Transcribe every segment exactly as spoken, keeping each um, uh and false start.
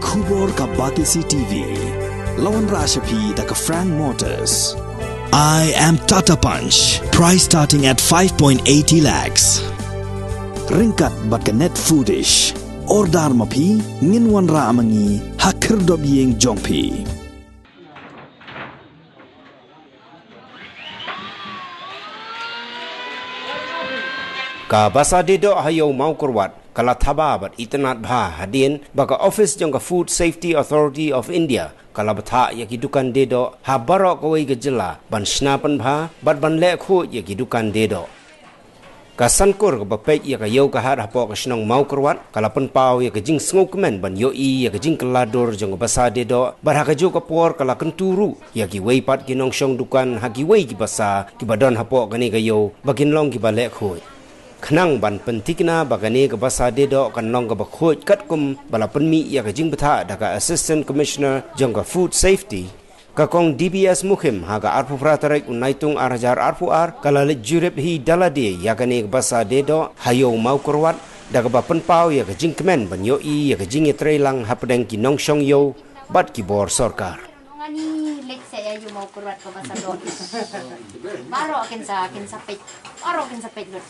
Khubor ka Batesi T V. La wanrah sha phi da ka Frank Motors. I am Tata Punch. Price starting at five point eighty lakhs. Ryngkat bad ka Net Foodish. Order ma phi, ngin wanrah ma ngi ha khyrdop ïing jong phi. Ka basa diedoh ha Ïew Mawkyrwat ka la thaba bad itynnad bha hadien ba ka office jong ka Food Safety Authority of India ka la bthah ïa ki dukan diedoh ha baroh kawei ka jylla ban shna pynbha bad ban leh khuid ïa ki dukan diedoh. Ka Sankur kaba peit ïa ka Ïew ka Hat hapoh ka shnong Mawkyrwat ka la pynpaw ïa ka jingsngewkmen ban ïohi ïa ka jingkylla dur jong ka basa diedoh bad ha kajuh ka por ka la kyntu ruh ïa kiwei pat ki nongshong dukan ha kiwei ki basa kiba don hapoh kane ka ïew ba kin long kiba leh khuid. Khnang ban pynthikna ba kane ka basa diedoh kan long kaba khuid katkum ba la pynmih ïa ka jingbthah da ka Assistant Commissioner jong ka Food Safety, ka Kong D B S Mukhim, ha ka arphew phra tarik u Naitung ar hajar arphew ar ka la leit jurip hi da lade ïa kane ka basa diedoh ha Ïew Mawkyrwat da kaba pynpaw ïa ka jingkmen ban ïohi ïa ka jingïatreilang hapdeng ki nongshong ïew bad ki bor sorkar. Nga ni leit sa ïa Ïew Mawkyrwat ka basa diedoh. Baroh kin sa, kin sa peit. Baroh kin sa peit lut.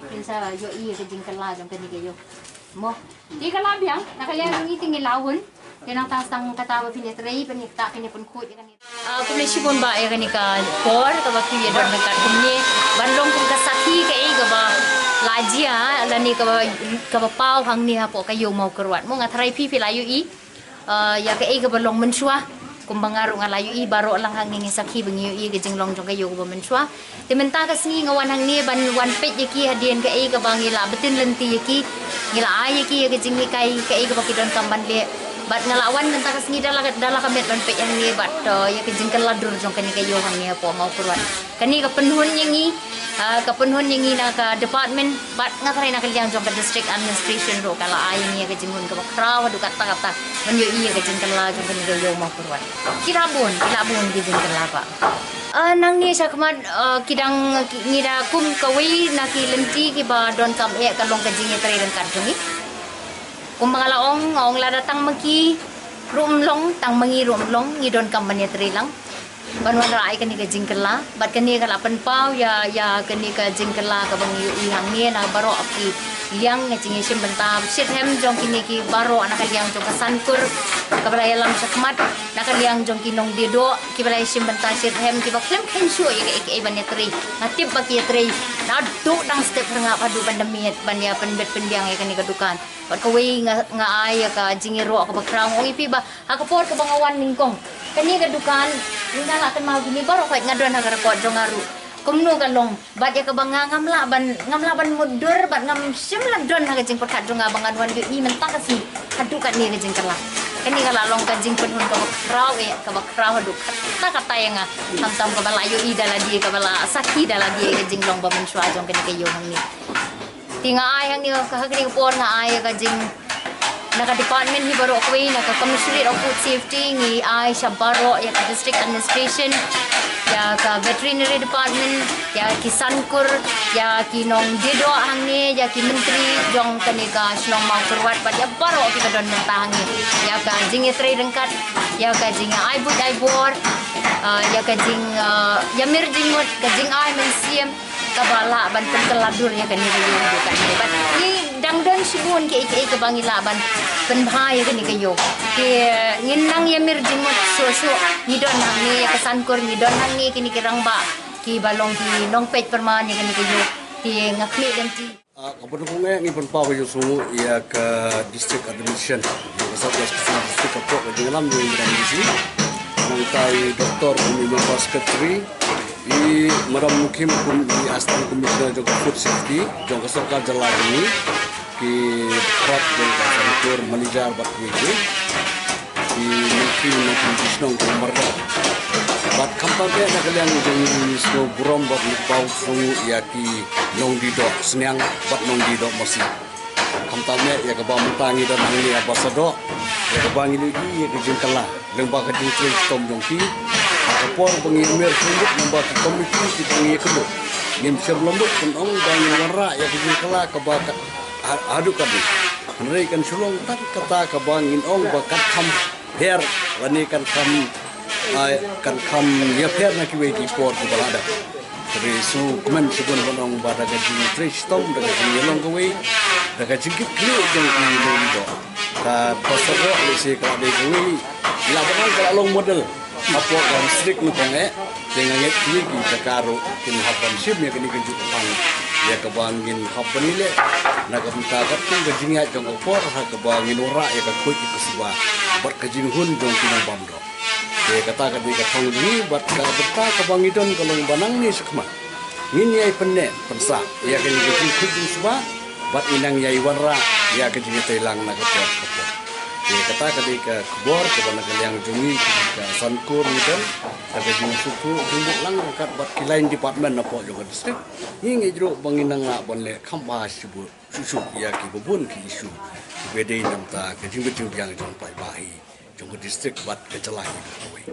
Kin sa ïohi ïa ka jingkylla jong kane ka ïew. Mo. Te ka la biang, na ka liang jong ngi te ngi la hun. Te nangta tang kata ba phin ïatrei, phin ïa kata, phin ïa pynkhuid ïa kane. Ah, khublei shibun bah ïa kane ka por kaba phi ïa don ryngkat kumne ban long kum ka sakhi kaei kaba la jia lane kaba, kaba paw hangne hapoh ka Ïew Mawkyrwat. Mo nga tharai phi phi la ïohi, ah, ïa kaei kaba long mynshuwa. Kumba nga ruh nga la ïohi baroh lang hangne ngi sakhi ba ngi ïohi ka jinglong jong ka ïew kaba mynshuwa. Te mynta ka sngi nga wan hangne ban wan peit ïa ki hadien kaei kaba ngi la btin lynti ïa ki, ngi la ai ïa ki ïa ka jinghikai kaei kaba ki donkam ban leh. Bad nga la wan mynta ka sngi da la, da la ka met ban peit hangne bad, uh, ïa ka jingkylla dur jong kane ka ïew hangne hapoh Mawkyrwat. Kane ka pynhun ïa ngi, uh, ka pynhun ïa ngi na ka department bad nga tharai na ka liang jong ka district administration ruh ka la ai ïa ngi ïa ka jinghun kaba khraw haduh katta katta ban ïohi ïa ka jingkylla jong kane ka ïew Mawkyrwat. Ki la bun, ki la bun ki jingkylla bah. Ah, nangne shakhmat, ah, ki dang, ki, ngi da kum kawei na ki lynti kiba donkam eh ka long ka jingïatrei ryngkat jong ngi. Kumba nga la ong, nga ong lada tang ma ki ruh ym long, tang ma ngi ruh ym long, ngi donkam ban ïatrei lang ban wanrah ïa kane ka jingkylla. Bad kane ka la pynpaw ïa, ïa kane ka jingkylla kaba ngi ïohi hangne na baroh ki liang. Nga jingïashim bynta shitrhem jong kine ki baroh na ka liang jong ka Sankur kaba la ïalam shakhmat, na ka liang jong ki nongdie doh kiba la ïashim bynta shitrhem kiba khlem kheiñ shuh ïa kaei kaei ban ïatrei. Nga tip ba ki ïatrei naduh dang step phyrngap haduh ban da miet ban ïa pynbit pynbiang ïa kane ka dukan. Bad kawei nga, nga ai ïa ka jingïaroh kaba khraw, nga ong ïa phi ba ha ka por kaba nga wan nyngkong, kane ka dukan nga la kynmaw kine baroh khoit, nga don ha ka record jong nga ruh kumno ka long. Bad ïa kaba nga ngam lah ban, ngam lah ban mutdur bad ngam shym la don ha ka jingpyrkhat jong nga ba ngan wan ïohi mynta ka sngi haduh katne ka jingkylla. Kane ka la long ka jingpynhun kaba khraw eh, kaba khraw haduh katta katta ïa nga. Khamtam kaba la ïohi da lade, kaba la sakhi da lade ïa ka jinglong ba mynshuwa jong kane ka ïew hangne. Te nga ai hangne ka, ha kane ka por nga ai ka jing, na ka department hi baroh kawei, na ka Commissionerate of Food Safety, ngi ai sha baroh ïa ka district administration, ïa ka veterinary department, ïa ki Sankur, ïa ki nongdie doh hangne, ïa ki myntri jong kane ka shnong Mawkyrwat bad ïa baroh kiba don mynta hangne. Ïa ka jingïatrei ryngkat, ïa ka jingai buit ai bor, ah, ïa ka jing, ah, ïamir jingmut, ka jingai mynsiem kaba lah ban pynkylla dur ïa kane ka ïew haduh katne. Bad ngi dang don shibun kiei kiei kaba ngi lah ban pynbha ïa kane ka ïew. Te ngin nang ïamir jingmut shuh shuh, ngi don hangne ïa ka Sankur, ngi don hangne kine ki rangbah kiba long ki nongpeit pyrman ïa kane ka ïew. Te nga khmih lynti. Ah, kaba nyngkong eh ngi pynpaw ka jingsngewnguh ïa ka district administration, ka sorkar special district, hapoh ka jingïalam jong i Madam D C, nangta i doktor kum i member secretary, i Madam Mukhim kum i assistant commissioner jong ka food safety jong ka sorkar jylla jong ngi, ki bad jong ka Sankur, manager bad kiwei kiwei. Ki nongpynim nongpynim ki shnong ki mardor. Bad khamtam eh na ka liang jong ngi, ngi sngew burom bad ngi kynmaw sngewnguh ïa ki nongdie doh Sniang bad nongdie doh Mawsi. Khamtam eh ïa kaba mynta ngi don hangne ha basa doh, ïa kaba ngi leh ïa ka jingkylla lyngba ka jingtrei shitom jong ki. Ha ka por ba ngi ïamir sngewbha lyngba ki komiti kiba ngi ïakynduh, ngim shym la mut ban ong ba ngin wanrah ïa ka jingkylla kaba ka, ha, haduh katne. Hynrei kan shu long tang kata kaba ngin ong ba kan kham pher, lane kan kham, ai, kan kham ïapher na kiwei ki por kiba la dep. Hynrei shu kmen shibun ban ong ba da ka jingtrei shitom, da ka jingïalong kawei, da ka jingkitkhlieh jong ki nongïalam, ka Pastor Roh lehse ka la dei kawei, la ban ong ka la long model hapoh ka district nyngkong eh. Te nga ngeit kine ki jaka ruh kin hap ban shim ïa kane ka jingpang ïa kaba ngin hap ban ïaleh na ka bynta katkum ka jingïaid jong ka por ha kaba ngin wanrah ïa ka khuid ïa ka suba bad ka jinghun jong ki nongbam doh. Te kata ka dei ka thong jong ngi bad ka bynta kaba ngi don ka long ba nangne shakhmat ngin ïai pynneh pynsah ïa kane ka jingkhuid jingsuba bad ngi nang ïai wanrah ïa ka jingïatreilang na ka por ka por. Te kata ka dei ka khubor kaba na ka liang jong ngi ki ka Sankor ngi don da ka jingsngewthuh jingbud lang ryngkat bad ki line department napoh jong ka district. Ngi ngeit ruh ba ngin nang lah ban leh kham bha shuh shuh ïa kiba bun ki issue kiba dei na ka bynta ka jingbit jingbiang jong paidbah hi jong ka district bad ka jylla hi baroh kawei.